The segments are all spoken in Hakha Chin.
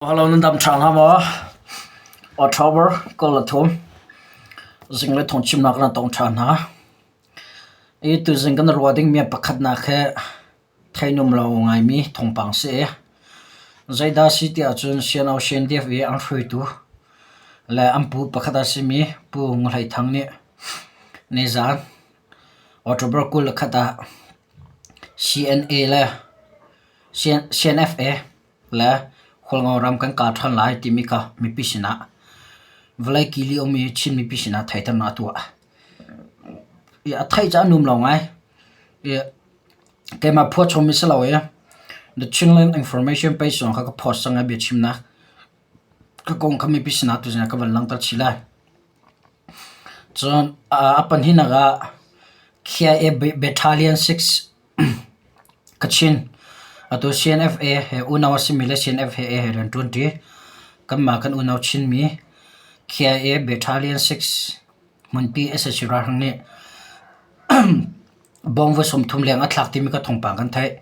Hello, nan dam ṭha hnga maw? October 23 zinglei thawngchimnak kan tong ṭhan hna. I tuzing kan ruah dingmi pakhatnak hi theinum lo ngaimi thawngpang si i zeidah si ti ahcun Sian CNDF i an hruaitu le an pu pakhat a simi Pu Ngu Hlei Thang nih nizaan October 21 ah CNA le CNFA le Hualngo ram kan kal ṭhan lai timi kha mipi sinah vawlei kili ummi Chin mipi sinah theihternak a tuah. I a theih cu a num lo ngai. I keimah phuah chommi si lo i The Chinland Information page zong kha ka post cang i biachimnak ka kong kha mipi sinah tuzing ah ka van langhter chih lai. Cun a pahnihnak ah KIA Battalion 6 Kachin, atu CNFA he unau a simi le CNFA he rian ṭuanṭi. Kanmah kan unau Chinmi KIA Battalion 6 hmunpi sac ralhrang nih bawngva 30 leng a thlak timi ka thawngpang kan theih.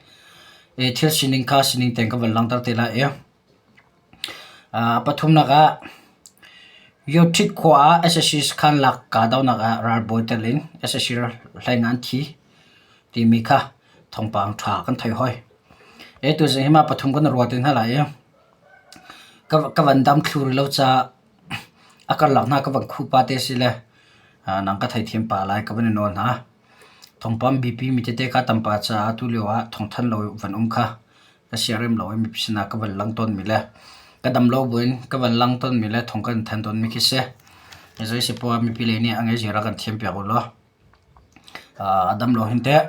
I thil sining kha sining tein ka van langhter te lai i pathumnak ah Yothit khua ah sac sakhan lak kahdohnak ah ralbawi tel in sac hlei an thi timi kha thawngpang ṭha kan thei hoi. Tuzing hi mah pathum kan i ruat te hna lai i ka van dam thlu rih lo caah a karlak hna ka van khuh pah te si le nang ka theithiam pah lai ka van i nawl hna. Thawngpang biapi mi tete kha tam pah caah tulio ah thawngthanh lo van um kha ka siarem lo i mipi sinah ka van lang tawnmi le ka dam lo buin ka van lang tawnmi le thawng kan thanh tawnmi khi si. Zei si poah mipi lei nih a ngeizia rak kan thiam piak u law. A dam lo hin teh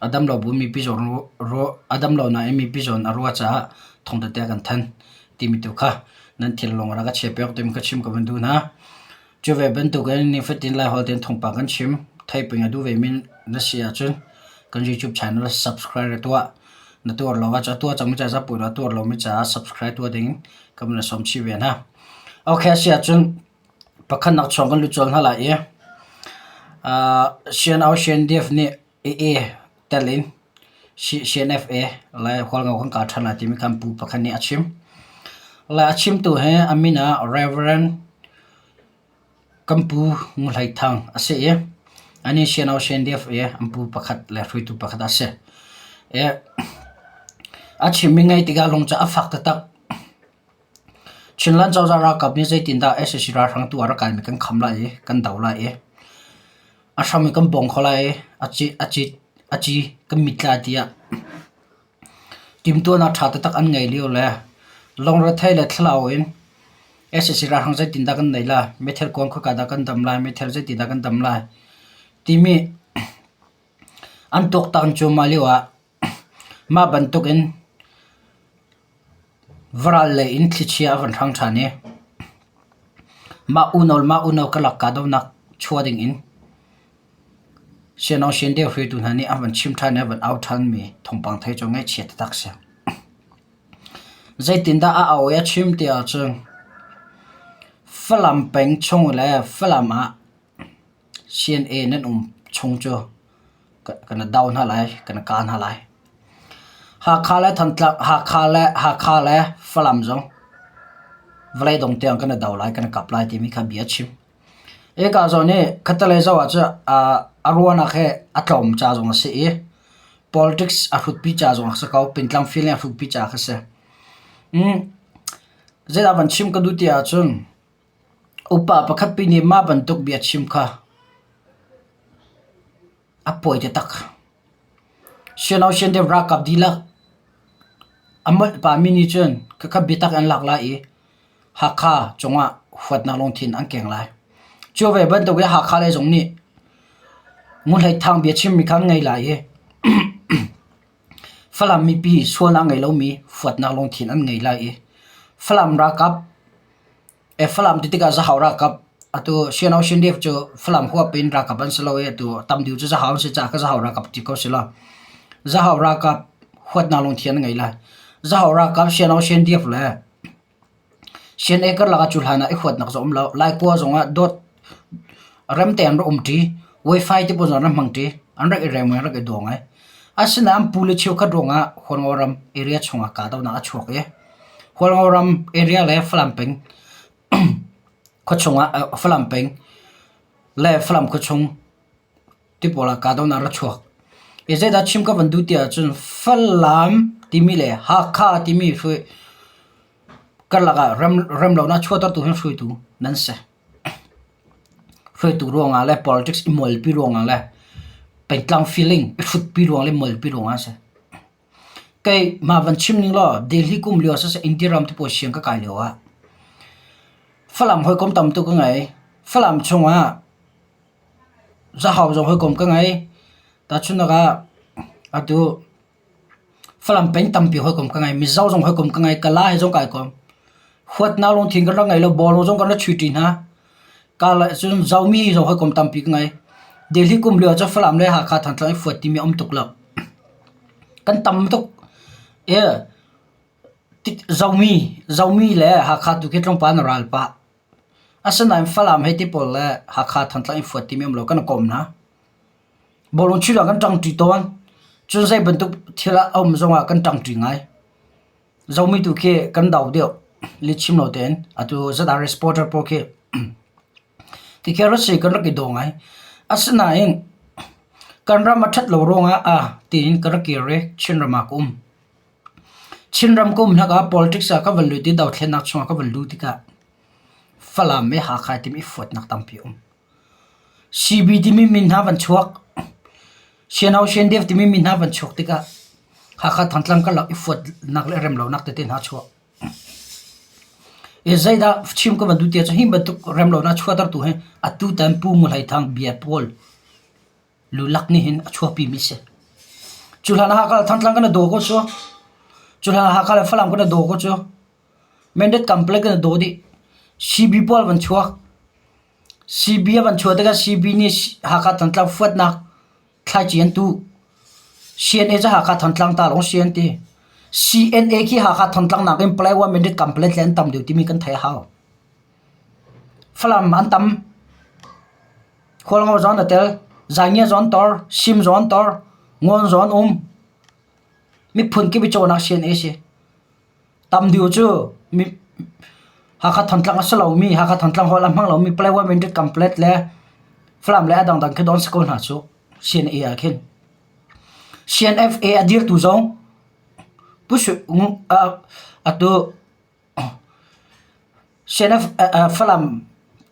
a dam lo bu mipi zawn a dam lo nain mipi zawn a ruah caah thawng tete kan thanh timi tu kha nan thinlung rak ka chia piak timi ka chim ka van duh hna. Cu ve bantukin nifatin Laiholh tein thawngpang kan chim. Theiping a duh vemi na si ahcun kan YouTube channel subscribe na tuah. Na tuar lo ahcun a tuah cangmi caah zapui law a tuar lomi caah subscribe tuah ding kan van sawm chih ve hna. Okay, a si ahcun pakhatnak chuang kan lut colh hna lai i uh, CNO CNDF nih AA tel in CNFA le Hualngo kan kal ṭhan lai timi khan pu pakhat nih a chim. Le a chimtu hi a min ah Reverend Kan pu Ngu Hlei Thang a si i anih CNO CNDF i an pu pakhat le hruaitu pakhat a si. I a chimmi ngaih tikah lung cu a fak taktak. Chinland cozah ralkap nih zeitindah sac ralhrang tu ah rak kaimi kan kham lai i kan do lai i a hram in kan bawng kho lai i a ci a ci a ci kan mit lai tiah Timhtuahnak ṭha taktak an ngei lio le lungrethei le thlarau in sac ralhrang zeitindah kan neih lai, meithal kuang khoika dah kan dam lai, meithal zeitindah kan dam lai timi an tuaktan cuahmah lio ah mah bantuk in varal lei in thlichia a van hrang ṭhan i mah unau le mah unau karlak kahdohnak chuah ding in Sianawng sian deuh hruaitu hna nih an van chim ṭhan i an van au ṭhanmi thawngpang thei cu ngaihchia taktak a si. Zeitindah a au i a chim ti ahcun Falam peng chung le Falam ah CNA nan um chung cu kan i do hna lai, kan i kah hna lai. Hakha le Thantlang, Hakha le Hakha le Falam zong vawlei dong tiang kan i do lai, kan i kap lai timi kha bia a chim. Hika zawn hi khattelei zoh ahcun a ruahnak hi a tlawm ca zong a si i politics a hrutpi ca zong a si ko. Pintlang feeling a hrutpi ca kha si. Zeidah van chim ka duh ti ahcun upa pakhat pi nih mah bantuk bia chim kha a pawi taktak. Siano siandem ralkap dihlak a molh pahmi nih cun khakha biatak an lak lai i Hakha cungah huatnak lungthin an keng lai. Cu ve bantuk i Hakha lei zong nih Ngun Thang bia chimmi kha an ngei lai i Falam mipi sualnak ngei lomi huatnak lungthin an ngei lai i Falam ralkap Falam ti tikah Zahau ralkap atu Siano Sindef cu Falam huap in ralkap an si lo i atu tam deuh cu Zahau an si caah ka Zahau ralkap ti ko si law Zahau ralkap huatnak lungthin an ngei lai. Zahau ralkap Siano Sindef le CNA karlak ah cu hlan ah i huatnak cu a um lo. Laikua zongah dawt remte an rak umṭi. Wifi te pawl zong an rak hmangṭi. An rak i rem i an rak i daw ngai. Asinain an pu le cheukhat ruangah Hualngo ram area chungah kahdohnak a chuak i. Hualngo ram area le Falam peng khuachung ah Falam peng le Falam khuachung ti pawl ah kahdohnak a chuak. Hi zeidah chim ka van duh ti ahcun Falam timi le Hakha timi karlak ah remlonak chuahtertu hi hruaitu nan si. Hruaitu ruangah le politics i mualpi ruangah le pengtlang feeling i hrutpi ruang le mualpi ruangah a si. Kei mah van chim ning law Delhi kum lio siseh India ram te pawl siang ka kai lio ah Falam hawikom tam tuk ka ngei. Falam chungah Zahau zong hawikom ka ngei. Tahchunhnak ah atu Falam peng tampi hawikom ka ngei. Mizo zong hawikom ka ngei. Kala he zong kai kom. Huatnak lungthin kan rak ngei lo. Bawlung zong kan rak chuihṭi hna. Kala cun Zomi zong hawikom tampi ka ngei. Delhi kum lio cu Falam le Hakha Thantlang i fuat timi a um tuk lo. Kan tam tuk. Zomi, Zomi le Hakha tu khi tlawmpal na ral pah. Asinain Falam hei ti pawl le Hakha Thantlang i fuat timi um lo kan i kom hna. Bawlung chuih ah kan ṭangṭi tawn. Cun zei bantuk thil ah a um zongah kan ṭangṭi ngai. Zomi tu khi kan do deuh lihchim lo tein. Atu ZRA supporter pawl khi tikhi rasi kan rak i daw ngai. Asinain kan ram a ṭhat lo ruangah ah tiin ka rak kir i Chinram ah ka um. Chinram ka um hnak ah politics ah ka van lut i dothlennak chungah ka van lut tikah Falam le Hakha timi i fuatnak tampi a um. CB timi min hna van chuak, Sianau Siandev timi min hna van chuak tikah Hakha Thantlang karlak i fuatnak le remlonak tete hna chuak. I zeidah chim ka van duh ti ahcun hi bantuk remlonak chuahtertu hi atutan Pu Ngun Hlei Thang bia pawl lulak nih hin a chuahpimi si. Cu hlan ah Hakha le Thantlang kan i daw ko cu. Cu hlan ah Hakha le Falam kan i daw ko cu. Mandate complex kan i daw dih. CB pawl van chuak. CB a van chuah tikah CB nih Hakha Thantlang fuatnak thlaici an tuh. CNA cu Hakha Thantlang ta lawng si an ti. CNA khi Hakha Thantlang nakin Palawan Mandate complex le an tam deuh timi kan theih a hau. Falam an tam. Khualngo zong an i tel, Zaingia zong an tor, Sim zong an tor, Ngawn zong an um. Miphun kip i cawhnak CNA si. Tam deuh cu mi Hakha Thantlang a si lomi, Hakha Thantlang holh a hmang lomi Palawan Mindat Kamplet le Falam le a dangdang khi don si ko hna cu CNA ah khin. CNFA a dirtu zong Pu atu CNF Falam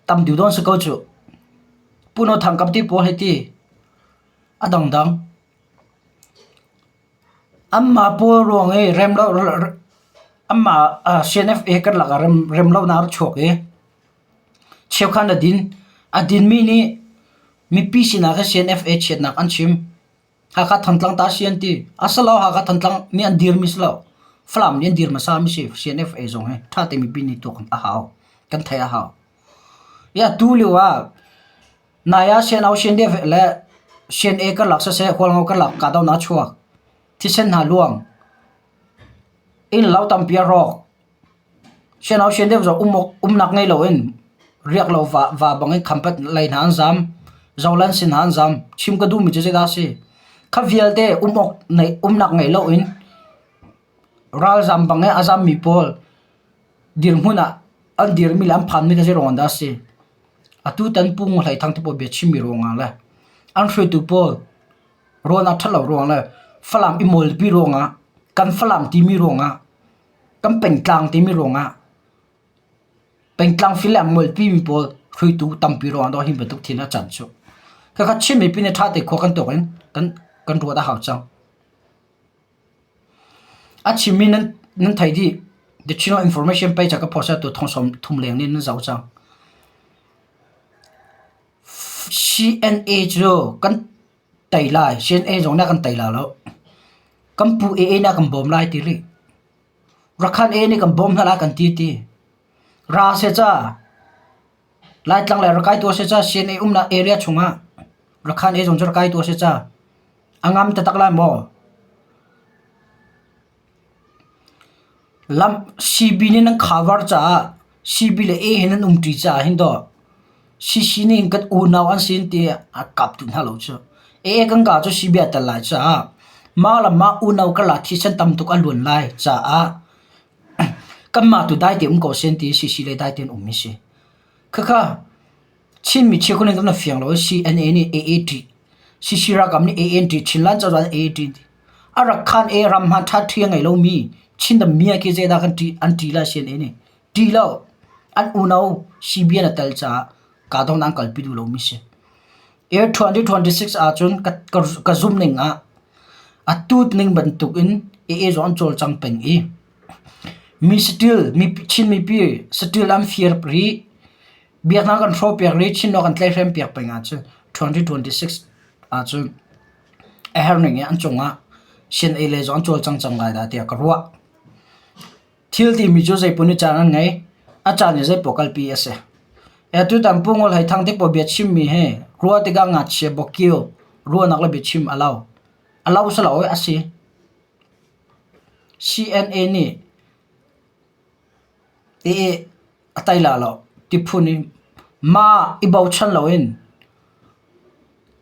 tam deuh dawn si ko cuh. Pu Nawl Thang kam ti pawl hei ti. A dangdang. Anmah pawl ruang i rem lo anmah CNF he kan lakah rem lonak a chuak i cheukhat a din. A dinmi nih mipi sinah khan CNFA chiatnak an chim. Hakha Thantlang ta si an ti. A si lo Hakha Thantlang nih an dirmi si lo. Falam nih an dir hmasa mi si CNFA zong hi ṭha tein mipi nih tuak a hau. Kan theih a hau. Ya tu lio ah nai ah CNO CNDF le CNA karlak siseh Hualngo karlak kahdohnak a chuak. Thisen hna luang. Inn lo tampi a rawk. Sianau sian deuh zong um awk umnak ngei loin riak lo va, va bangin khampat lei hna an zam. Zolan sin hna an zam. Chim ka duhmi cu zeidah a si? Kha vialte um awk nei, umnak ngei loin ralzam bang i a zammi pawl dirhmun ah an dirmi le an phanmi kha zei ruangah dah a si? Atu tan Pu Ngu Hlei Thang te pawl bia chimmi ruangah le an hruaitu pawl ruahnak ṭhat lo ruang le Falam i mawlpi ruangah kan Falam timi ruangah kan pengtlang timi ruangah pengtlang fil le mualpi mi pawl hruaitu tampi ruangah dawh hi bantuk thil a can cu. Khakha Chin mipi nih ṭha te khua kan tuak in kan kan ruat a hau cang. A chimmi nan nan thei dih. The Chin Information page ah ka post tu thong som thum leng nih nan zoh cang. CNA cu kan tei lai. CNA zong nih a kan tei lai lo. Kan pu AA nih a kan bawm lai ti rih. Rakhan A nih kan bawm hna lai kan ti ti. Ra seh ca Laitlang le rakai tuah seh ca CNA umnak area chungah Rakhan A zong cu rakai tuah seh ca a ngam taktak lai maw? Lam CB nih nan cover caah CB le A he nan umṭi caah hin dawh CC nih hin kan unau an si ti a kap duh hna lo cu. A kan ka cu CB a tel lai caah mah le mah unau karlak thisen tam tuk a luan lai caah. Kanmah tu dai te um ko sen ti CC le dai tein um hi si. Khakha Chinmi cheukhat nih kan fiang lo CNA nih AA ṭih, CC ralkap nih AA an ṭih, Chinland cozah nih AA ṭih. A rak khan e ram hma ṭha ṭhi a ngei lomi Chin mi khi zeidah kan ṭih an ṭih lai CNA nih. Ṭih lo. An unau CBN a tel caah kahdohnak an kalpi duh lomi si. Year 2026 ahcun ka, ka, ka zumh ning ah atu ning bantuk in AA zong an cawlcang peng i mi saṭil mi Chin mipi saṭil an fir rih Biaknak kan hrawhpiak rih, Chinlawk kan tlaihhrempiak peng ahcun 2026 ahcun a herning i an cungah CNA lei zong an cawlcang cang lai dah tiah ka ruah. Thil timi cu zeipaoh nih caan an ngei. A caan i zeipaoh kalpi a si. Atutan Pu Ngol Hei Thang te pawl biachimmi hi ruah tikah ngakchia bawkio ruahnak le biachim a lo. A lo si lo a si. CNA nih i a tei la lo ti phun in mah i bochan loin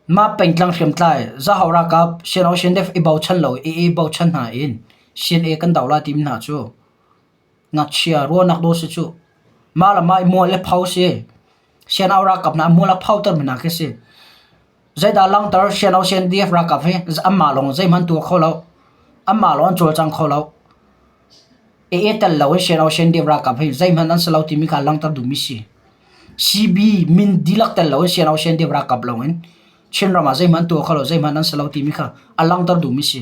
mah pengtlang hriamtlai Zahau ralkap CNO CNDF i bochan lo i i bochan hna in CNA kan doh lai timi hna cu ngakchia ruahnak dawh si cu mah le mah i mual le pho si CNO ralkap hna mual a photer mi hna khi si. Zeidah langhter CNO CNDF ralkap hi anmah lawng zeihmanh tuah kho lo. Anmah lawng an cawlcang kho lo. AA tel lo in CNO CNDF ralkap hi zeihmanh an si lo timi kha langhter duhmi si. CB min dihlak tel lo in CNO CNDF ralkap lawng in Chinram ah zeihmanh tuah kho lo, zeihmanh an si lo timi kha a langhter duhmi si.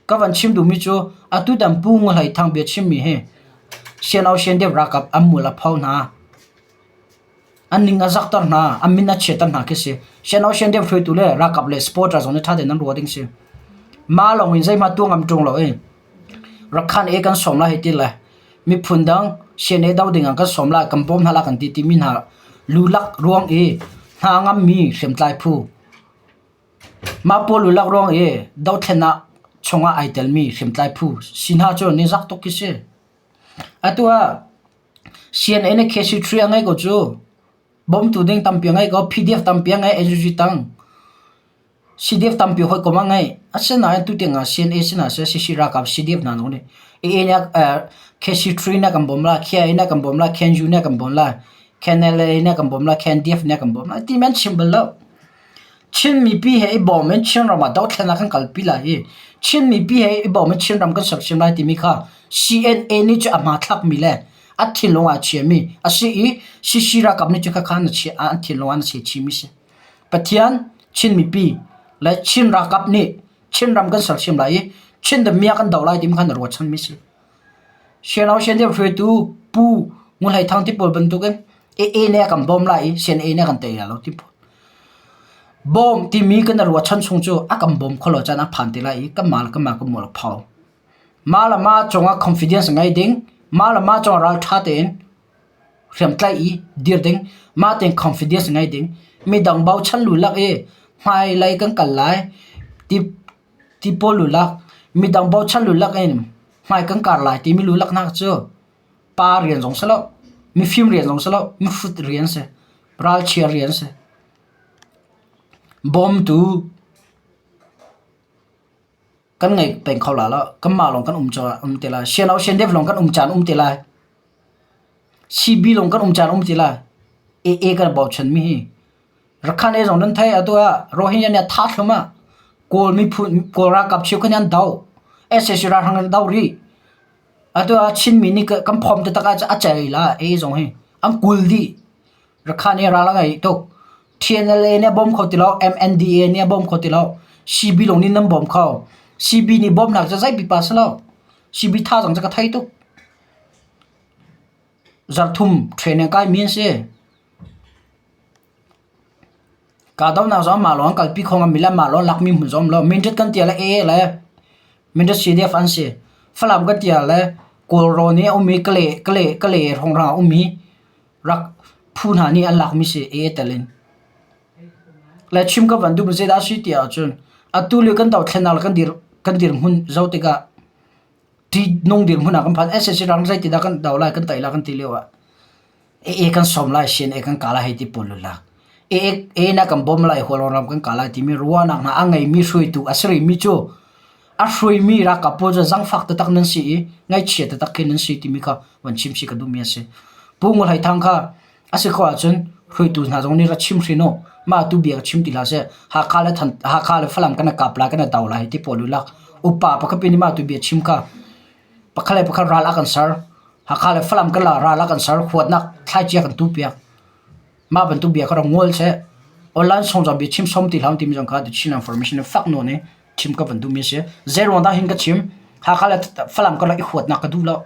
Ka van chim duhmi cu atutan Pu Ngu Hlei Thang bia chimmi hi CNO CNDF ralkap an mual a pho hna. An ning a zakter hna, an min a chiatter hna khi si. Sian deuh hruaitu le ralkap le supporter zong nih ṭha tein an ruah ding si. Mah lawng in zeihmah tuah ngam ṭung lo i Rakhan e kan sawm lai hei ti le miphun dang sian e do ding ah kan sawm lai, kan bawm hna lai kan ti timi hna lulak ruang i hna ngammi hriamtlai phu mah pawl lulak ruang i dothlennak chungah ai telmi hriamtlai phu si hna cu nizak tuk khi si. Atu ah CNA nih KC3 a ngeih ko cu. Bawmtu ding tampi a ngeih ko. PDF tampi a ngeih. NUG tang. CDF tampi hawikom a ngeih. Asinain tutiang ah CNA sinah seh CC ralkap CDF hna zong nih AA nih KC3 nih a kan bawm lai, KIA nih a kan bawm lai, KNU nih a kan bawm lai, KNLA nih a kan bawm lai, KNDF nih a kan bawm lai timi an chim bal lo. Chin mipi he i bawm in Chinram ah dothlennak kan kalpi lai i Chin mipi he i bawm in Chinram kan sersiam lai timi kha CNA nih cu a hmathlakmi le a thinlung ah a chiami a si i CC ralkap nih cu khakha an thinlung ah na chia chihmi si. Pathian Chin mipi le Chin ralkap nih Chinram kan sersiam lai i Chin damiah kan doh lai timi kha na ruahchanmi si. Siano sian hruaitu Pu Ngun Hlei Thang ti pawl bantukin AA nih a kan bawm lai i CNA nih a kan tei lai lo ti pawl. Bawm timi kan i ruahchan chung cu a kan bawm kho lo caan a phan te lai i kanmah le kanmah kan mual a pho. Mah le mah cungah confidence ngei ding, mah le mah cungah ralṭha tein hriamtlaih i dir ding, mah tein confidence ngei ding, midang bochan lulak i hmailei kan kal lai ti ti pawl lulak, midang bochan lulak in hmai kan kar lai timi lulak hna cu pa rian zong si lo, mifim rian zong si lo, mihrut rian si, ralchia rian si. Bawmtu kan ngei peng kho la lo, kanmah lawng kan um um te lai. Sian sian deuh lawng kan um caan um te lai. CB lawng kan um caan um te lai. AA kan bochan mi hi. Rakhan e zong nan thei atu ah Rohingya nih tha thlum ah Kawl miphun Kawl ralkap cheukhat nih an doh. SAC ralhrang an doh rih. Atu ah Chinmi nih kan phawm taktak ahcun a cei la AA zong hi an kul dih. Rakhan hi ral a ngei tuk. TNLA nih a bawm kho ti lo, MNDA nih a bawm kho ti lo, CB lawng nih nan bawm kho. CB nih bawmnak cu zei pipa si lo. CB thazaang cu ka thei tuk. Zarhthum training kaimi an si. Kahdohnak zong mah lawng an kalpi kho ngammi le mah lawng lakmi hmun zong um lo. Mindat kan tia le AA le Mindat CDF an si. Falam kan tia le Kawlrawn i a ummi Kale, Kale, Kale hrawnghrang a ummi rak phu hna nih an lakmi si AA tel in. Le chim ka van duhmi zeidah a si ti ahcun atu lio kan dothlennak le kan dir kan dirhmun zoh tikah ṭihnung dirhmun ah kan phan. SAC rang zeitidah kan do lai kan tei lai kan ti lio ah AA kan sawm lai CNA kan kah lai hei ti pawl lulak. AA na kan bawm lai Hualngo ram kan kah lai timi ruahnak hna a ngeimi hruaitu a si rihmi cu a A hruaimi ralkap pawl cu zangfak taktak nan si i ngaihchia taktak khi nan si timi kha van chim si ka duhmi a si. Pu Ngul Hlei Thang kha a si khawh ahcun hruaitu hna zong nih ra chim hrin u. Mah tu bia ka chim ti hlah seh. Hakha le Than Hakha le Falam kan i kap lai kan i do lai ti pawl u lak. Upa pakhat pi nih mah tu bia chim kha pakhat le pakhat ral a kan ser. Hakha le Falam kan la ral a kan ser. Huatnak thlaicia kan tu piak. Mah bantuk bia kha rak ngol seh. Online song zong bia chim som ti hlah timi zong kha The Chin Information in fak nawn i chim ka van duhmi a si. Zei ruang dah hin ka chim? Hakha le Falam karlak i huatnak ka duh lo.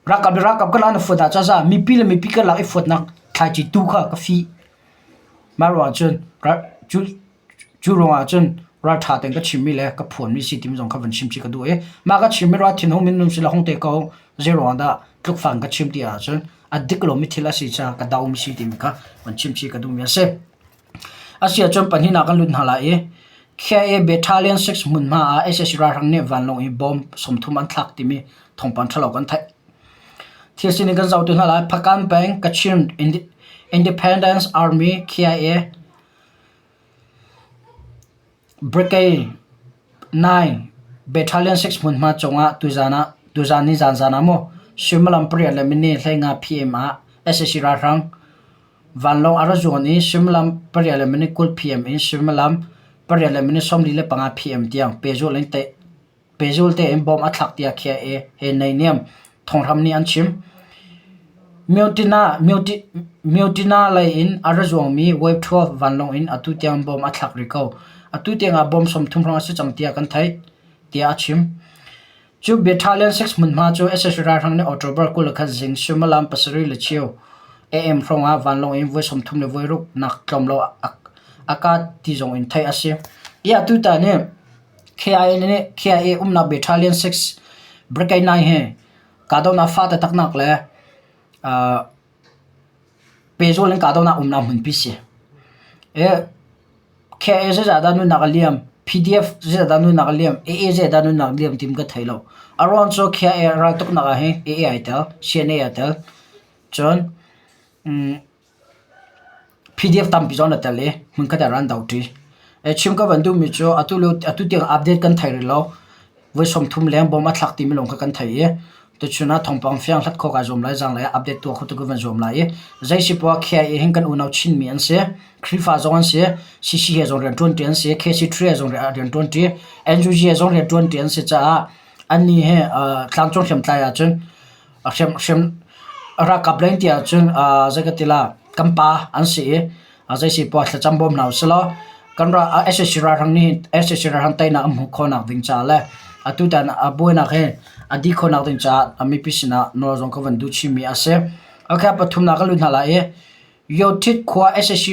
Ralkap le ralkap karlak na fuat ah caza mipi le mipi karlak i fuatnak thlaici tu kha ka fih. Mah ruang cun cu cu ruangah cun ralṭha tein ka chimmi le ka phuanmi si timi zong kha van chim chih ka duh i mah ka chimmi ruah thinhung min nun sila hung te ko zei ruang dah tlukfang ka chim ti ahcun a dik lomi thil a si caah ka domi si timi kha van chim chih ka duhmi a si. A si ahcun pahnihnak kan lut hna lai i KIA Battalion 6 hmunhma ah sac ralhrang nih vanlawng i bomb 30 an thlak timi thawngpang ṭhalo kan theih. Thil sining kan zoh ti hna lai. Hpakant peng Kachin Independence Army KIA Brigade 9 Battalion 6 hmunhma cungah tuzan ah tuzan ni zanzan ah maw suimilam pariat le minute 15 PM ah sac ralhrang vanlawng a ra zuan i suimilam pariat le minute 20 PM in suimilam pariat le minute 45 PM tiang pehzulh in pehzul tein bomb a thlak tiah KIA he naihniam thonghram nih an chim. Myotina lei in a ra zuangmi Wave 12 vanlawng in atu tiang bomb a thlak rih ko. Atu tiangah bomb 30 hrawng a si cang tiah kan theih, tiah a chim. Cu Battalion 6 hmunhma cu sac ralhrang nih October 21 zing suimilam 7:15 AM hrawngah vanlawng in voi 36 nak tlawm lo a kat ti zong in theih a si. Hi atutan hi KIA nih KIA umnak Battalion 6 Brigade 9 hi kahdohnak fa taktaknak le pehzul in kahdohnak umnak hmunpi si. KIA zeizah dah nunnak a liam, PDF zeizah dah nunnak a liam, AA zeizah dah nunnak a liam timi ka thei lo. A ruang cu KIA raltuknak ah hin AA ai tel, CNA ai tel. Cun PDF tampi zong na tel i hmunkhat ah ran doṭi. Chim ka van duhmi cu atu lio atu tiang update kan thei rih lo. Voi 30 leng bom a thlak timi lawng kha kan thei i tuchun ah thawngpang fiang hlat khawh kai zuam lai zanglei ah update tuah kho tu ka van zuam lai i zei si poah KIA hin kan unau Chinmi an si. Khrihfa zong an si. CC he zong rian ṭuanṭi an si. KC3 he zong rian ṭuanṭi. NUG he zong rian ṭuanṭi an si caah annih hi tlangcung hriamtlai ahcun hriam ralkap lei ti ahcun zei ka ti la kan pa an si i zei si poah thlacam bawm hna usih law kan ral sac ralhrang nih sac ralhrang teinak an hmuh khawhnak ding caah le atutan a buainak hi a dih khawhnak ding caah mipi sinah nawl zong ka van duh chihmi a si. Okay, pathumnak kan lut hna lai i Yothit khua sac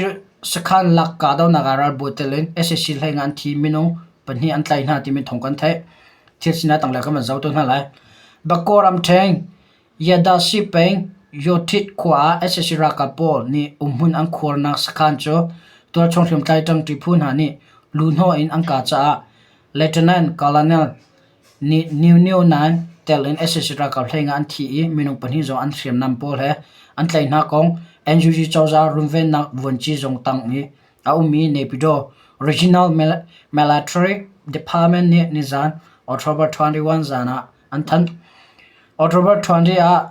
sakhan lak kahdohnak ah ralbawi tel in sac hlei nga an thi minung pahnih an tlaih hna timi thawng kan theih. Thil sinak tanglei kan van zoh tawn hna lai. Bakaw ramṭhen Yadasi peng Yothit khua ah sac ralkap pawl nih umhmun an khuarnak sakhan cu tualchung hriamtlai ṭangṭi phu hna nih luhhnawh in an kah caah Lieutenant Colonel nih New New Nain tel in sac ralkap hlei nga an thi i minung pahnih zong an hriamnam pawl he an tlaih hna kong NUG cozah runvennak vuanci zung tang i a ummi Naypyidaw Regional Military Department nih nizan October 21 zan ah an thanh. October 20 ah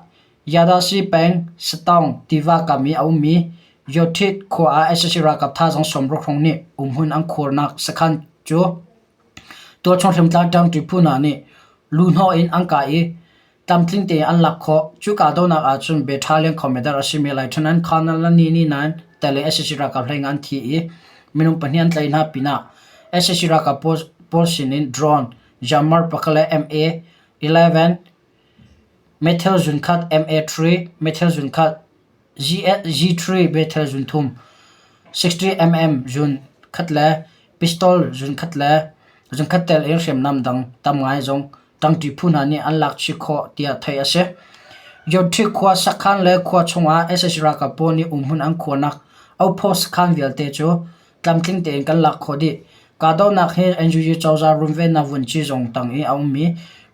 Yadasi peng Sataung tiva kam i a ummi Yothit khua ah sac ralkap thazaang 60 hrawng nih umhmun an khuarnak sakhan cu tualchung hriamtlai ṭangṭi phu hna nih luhhnawh in an kah i tlamtling tein an lak khawh. Cu kahdohnak ahcun Battalion Commander a simi Lieutenant Colonel Nini Nain tel in sac ralkap hlei nga an thi i minung pahnih an tlaih hna pinah sac ralkap pawl sinin drone, jammer pakhat le MA-11 meithal zunkhat, MA-3 meithal zunkhat, G3 meithal zunthum, 60mm zun khat le pistol zunkhat le zunkhat tel in hriamnam dang tam ngai zong ṭangṭi phu hna nih an lak chih khawh tiah theih a si. Yothit khua sakhan le khua chungah sac ralkap pawl nih umhmun an khuarnak Opho sakhan vialte cu tlamtling tein kan lak khawh dih. Kahdohnak hi NUG cozah runvennak vunci zung tang i a ummi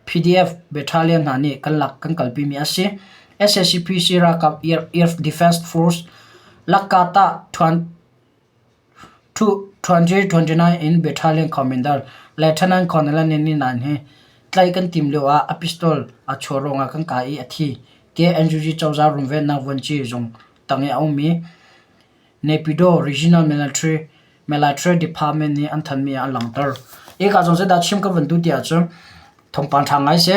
PDF battalion hna nih kan lak kan kalpimi a si. SACPC ralkap Air Defense Force Lakka-tah 2029 in Battalion Commander. Lieutenant Colonel Nini Nain hi tlaih kan tim lio ah a pistol aa chuah ruangah kan kah i a thi, tiah NUG cozah runvennak vuanci zung tang i a ummi Naypyidaw Regional Military Military Department nih an thanmi ah an langhter. Hika zong zeidah chim ka van duh ti ahcun thawngpang ṭha ngai si.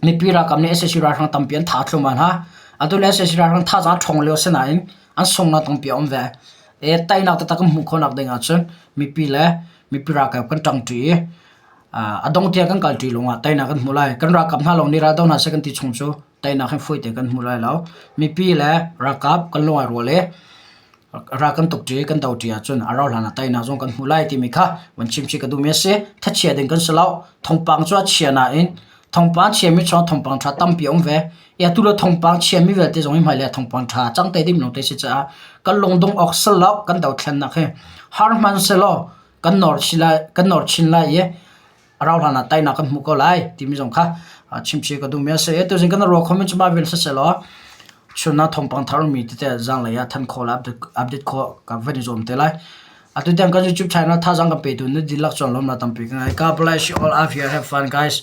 Mipi ralkap nih sac ralhrang tampi an thah thluahmah hna. Atu le sac ralhrang thazaang a ṭhawng lio si nain an sunghnak tampi a um ve. E teinak taktak kan hmuh khawhnak ding ahcun mipi le mipi ralkap kan ṭangṭi i a dongh tiang kan kalṭi lawngah teinak kan hmu lai. Kan ralkap hna lawng nih raldo hna seh kan ti chung cu teinak hi fawi tein kan hmu lai lo. Mipi le ralkap kan lung ai rual i ral kan tuk ṭi kan do ṭi ahcun a rauh hlan ah teinak zong kan hmu lai timi kha van chimchih ka duhmi a si. Thachia ding kan si lo. Thawngpang cu a chia nain thawngpang chiami chung thawngpang ṭha tampi a um ve. I atu le thawngpang chiami vialte zong hi hmailei ah thawngpang ṭha cang te ding lawng te si caah kan lungdong awk si lo kan dothlennak hi har hmanhsehlaw kan nawr chin lai kan nawr chin lai i a rauh hlan ah teinak kan hmuh ko lai timi zong kha chimchih ka duhmi a si. Tuzing kan ruah khomi cu mah vial siselaw chun ah thawngpang tharmi tete zanglei ah than khawh le update khawh ka van i zuam te lai. Atu tiang kan YouTube channel thazaang kan petu na dihlak cun lawmnak tampi ka ngei. God bless you all out here. Have fun guys.